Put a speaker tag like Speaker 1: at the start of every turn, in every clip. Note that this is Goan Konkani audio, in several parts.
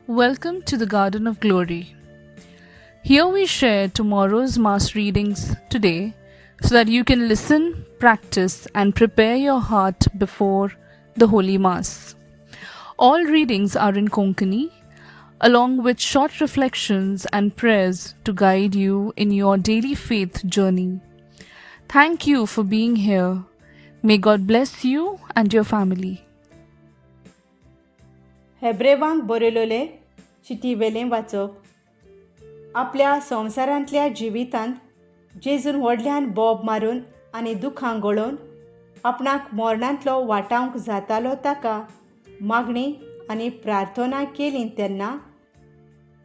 Speaker 1: Welcome to the Garden of Glory. Here we share tomorrow's Mass readings today so that you can listen, practice, and prepare your heart before the Holy Mass. All readings are in Konkani, along with short reflections and prayers to guide you in your daily faith journey. Thank you for being here. May God bless you and your family.
Speaker 2: हेब्रेवांक बरयलोले चिटी वेलें वाचप. आपल्या संवसारांतल्या जिवितांत जेजून व्हडल्यान बोब मारून आनी दुखां गळोवन आपणाक मरणांतलो वाटावंक जातालो ताका मागणी आनी प्रार्थना केली तेन्ना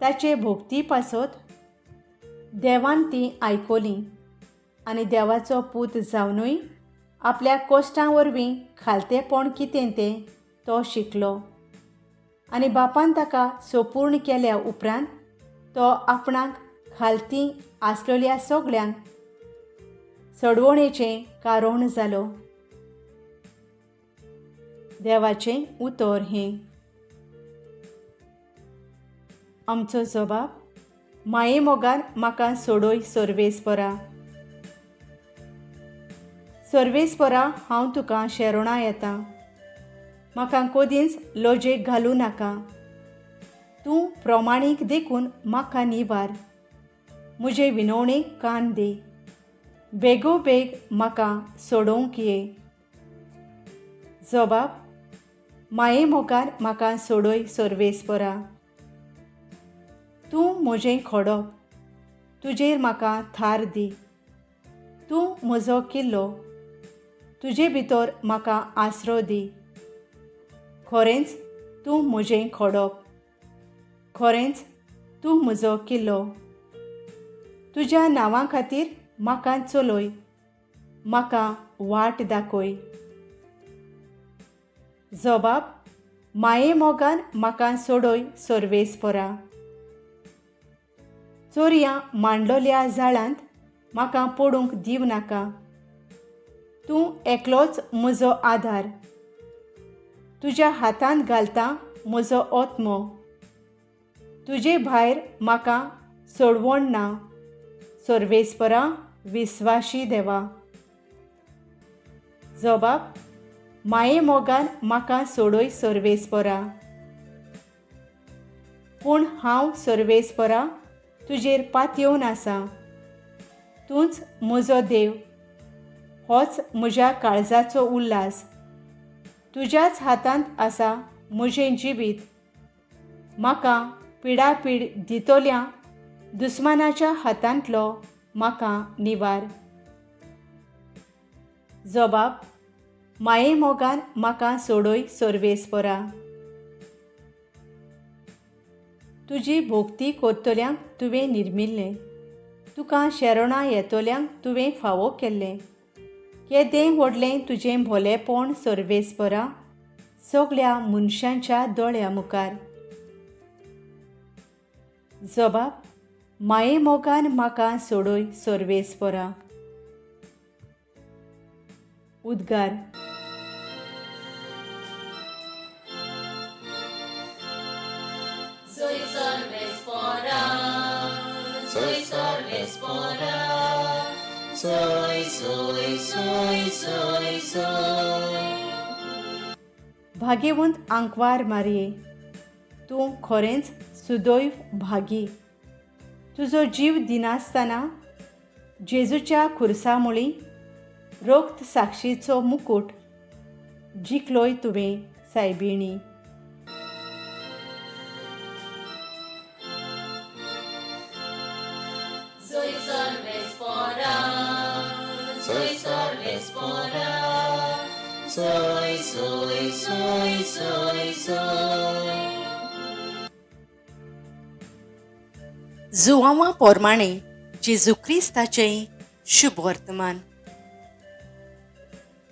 Speaker 2: ताचे भोक्ती पासत देवान ती आयकली आनी देवाचो पूत जावनूय आपल्या कोश्टां वरवीं खालतेपण कितें तें तो शिकलो आनी बापान ताका सोपूर्ण केल्या उपरांत तो आपणाक खालती आसलेल्या सगळ्यांक सडवणेचें कारण जालो. देवाचें उतर हें. आमचो जबाब माये मोगान म्हाका सोडय सर्वेस्परा. सर्वेस्परा, हांव तुका शेरणां येता, म्हाका कदींच लजेक घालूं नाका. तूं प्रमाणीक देखून म्हाका निवार, म्हजे विनवणेक कान दी, बेगोबेग म्हाका सोडोवंक ये. जबाब माये मोगान म्हाका सोडय सर्वेस्परा. तूं म्हजें खोडप, तुजेर म्हाका थार दी, तूं म्हजो किल्लो, तुजे भितर म्हाका आसरो दी. खरेंच तूं म्हजें खोडप, खरेंच तूं म्हजो किल्लो, तुज्या नांवा खातीर म्हाका चलय, म्हाका वाट दाखय. जबाब माये मोगान म्हाका सोडय सर्वेस्परा. चोरयां मांडलोल्या जाळांत म्हाका पडूंक दिवं नाका, तूं एकलोच म्हजो आदार, तुज्या हातांत घालता म्हजो आत्मो, तुजे भायर म्हाका सोडवण ना सर्वेस्परा विस्वाशी देवा. जबाब माये मोगान म्हाका सोडय सर्वेस्परा. पूण हांव सर्वेस्परा तुजेर पातयेवन आसा, तूंच म्हजो देव, होच म्हज्या काळजाचो उल्हास, तुज्याच हातांत आसा म्हजें जिवीत, म्हाका पिडापीड दितल्या दुस्मानाच्या हातांतलो म्हाका निवार. जबाब माये मोगान म्हाका सोडय सर्वेस्परा. तुजी भोक्ती करतल्यांक तुवें निर्मिल्लें, तुका शेरणां येतल्यांक तुवें फावो केल्लें, केदें व्हडलें तुजें भोलेपण सर्वेस्परा सगळ्या मनशांच्या दोळ्या मुखार. जबाब माये मोगान म्हाका सोडय सर्वेस्परा. उद्गार.
Speaker 3: Soy सर्वेस्परा, soy सर्वेस्परा, soy, soy, soy, soy, soy.
Speaker 2: भाग्यवंत आंकवार मारये, तूं खरेंच सुदैव भागी, तुजो जीव दिनासतना जेजूच्या खुर्सा मुळी रक्त साक्षीचो मुकूट जिखलोय तुवें सायबिणी.
Speaker 3: Soy सर्वेस्परा, soy सर्वेस्परा, soy, soy, soy, soy, soy.
Speaker 4: जुआंवा पोरमाणे जेजू क्रिस्ताचें शुभ वर्तमान.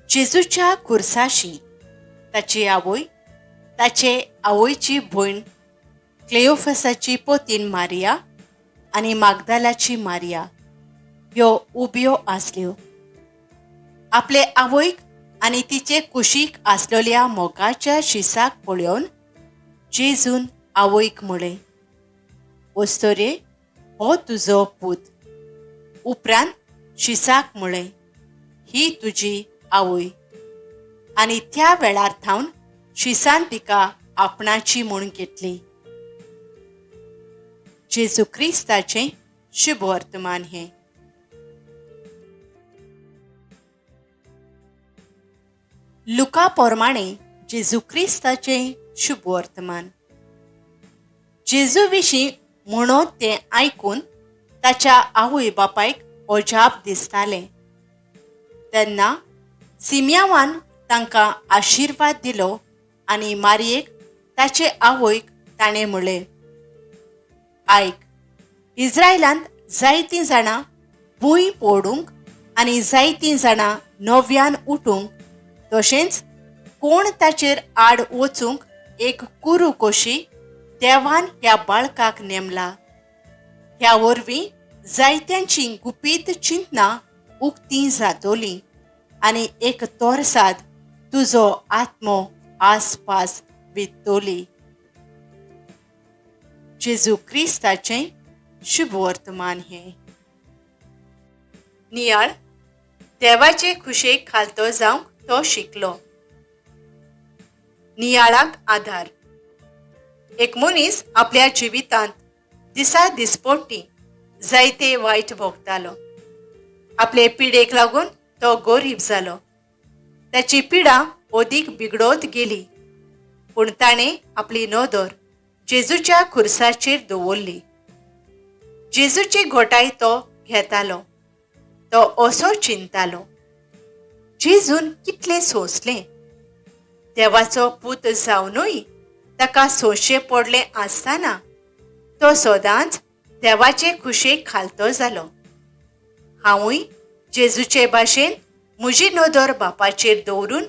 Speaker 4: जेजूच्या खुर्साशी ताची आवय, ताचे आवयची भयण क्लेओफसाची पोतीन मारिया आनी मागदालाची मारिया ह्यो उब्यो आसल्यो. आपले आवयक आनी तिचे कुशीक आसलेल्या मोगाच्या शिसाक पळोवन जेजून आवयक म्हळें, "वस्तोरे, हो तुजो पूत." उपरांत शिसाक म्हळें, "ही तुजी आवय." आनी त्या वेळार थावन शिसान तिका आपणाची म्हूण घेतली. जेजू क्रिस्ताचें शुभ वर्तमान हें. लुका पोरमाणें जेजू क्रिस्ताचें शुभ वर्तमान. जेजू विशीं म्हणत तें आयकून ताच्या आवय बापायक अजाप दिसतालें. तेन्ना सिमियावान तांकां आशिर्वाद दिलो आनी मारयेक, ताचे आवयक ताणें म्हणलें, "आयक, इस्रायलांत जायतीं जाणां भूंय पडूंक आनी जायतीं जाणां नव्यान उठूंक, तशेंच कोण ताचेर आड वचूंक एक कुरू कशी देवान ह्या बाळकाक नेमला. ह्या वरवीं जायत्यांची गुपीत चिंतनां उक्तीं जातलीं आनी एक तोरसाद तुजो आत्मो आसपास वित्तोली." जेजू क्रिस्ताचें शुभ वर्तमान हें. नियाळ. देवाचे खुशेक खालतो जावंक तो शिकलो. नियाळाक आधार. एक मनीस आपल्या जिवितांत दिसा दिसपोटी जायते वायट भोगतालो. आपले पिडेक लागून तो गरीब जालो. ताची पिडा अदीक बिगडत गेली, पूण ताणें आपली नदर जेजूच्या खुर्साचेर दवरली. जेजूची घोटाय तो घेतालो. तो असो चिंतालो, जेजून कितलें सोंसलें! देवाचो पूत जावनूय ताका सोंशें पडलें आसतना तो सदांच देवाचे खुशेक खालतो जालो. हांवूय जेजूचे भाशेन म्हजी नदर बापाचेर दवरून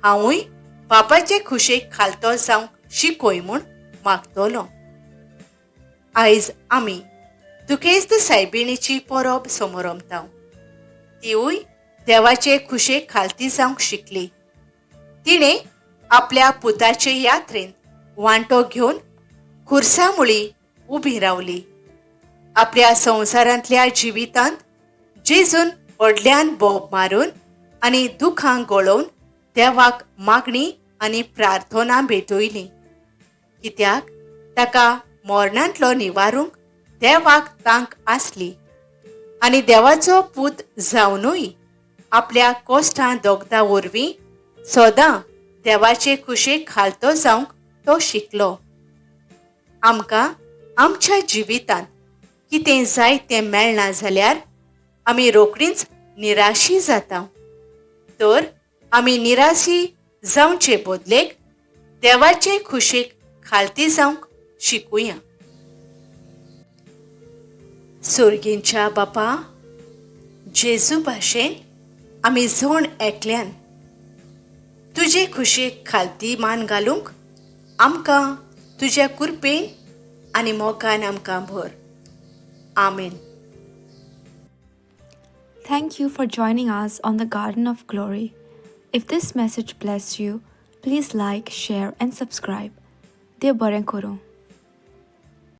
Speaker 4: हांवूय बापाचे खुशेक खालतो जावंक शिकय म्हूण मागतलो. आयज आमी दुखेस्त सायबिणीची परब समरमता. तिवूय देवाचे खुशेक खालती जावंक शिकली. तिणें आपल्या पुताचे यात्रेंत वांटो घेवन खुर्सा मुळी उबी रावली. आपल्या संवसारांतल्या जिवितांत जेजून व्हडल्यान बोब मारून आनी दुखां गळोवन देवाक मागणी आनी प्रार्थना भेटयली, कित्याक ताका मरणांतलो निवारूंक देवाक तांक आसली. आनी देवाचो पूत जावनूय आपल्या कोश्टां दोगदां वरवीं सदां देवाचे खुशेक खालतो जावंक तो शिकलो. आमकां आमच्या जिवितांत कितें जाय तें मेळना जाल्यार आमी रोखडींच निराशी जाता. तर आमी निराशी जावचे बदलेक देवाचे खुशेक खालती जावंक शिकुया. सोर्गींच्या बापा, जेजू भाशेन आमी जण एकल्यान तुजे खुशेक खालती मान घालूंक आमकां तुज्या कुरपेन आनी मोगान आमकां भर. आमेन.
Speaker 5: Thank you for joining us on the Garden of Glory. If this message blessed you, please like, share, and subscribe. देव बरें करूं.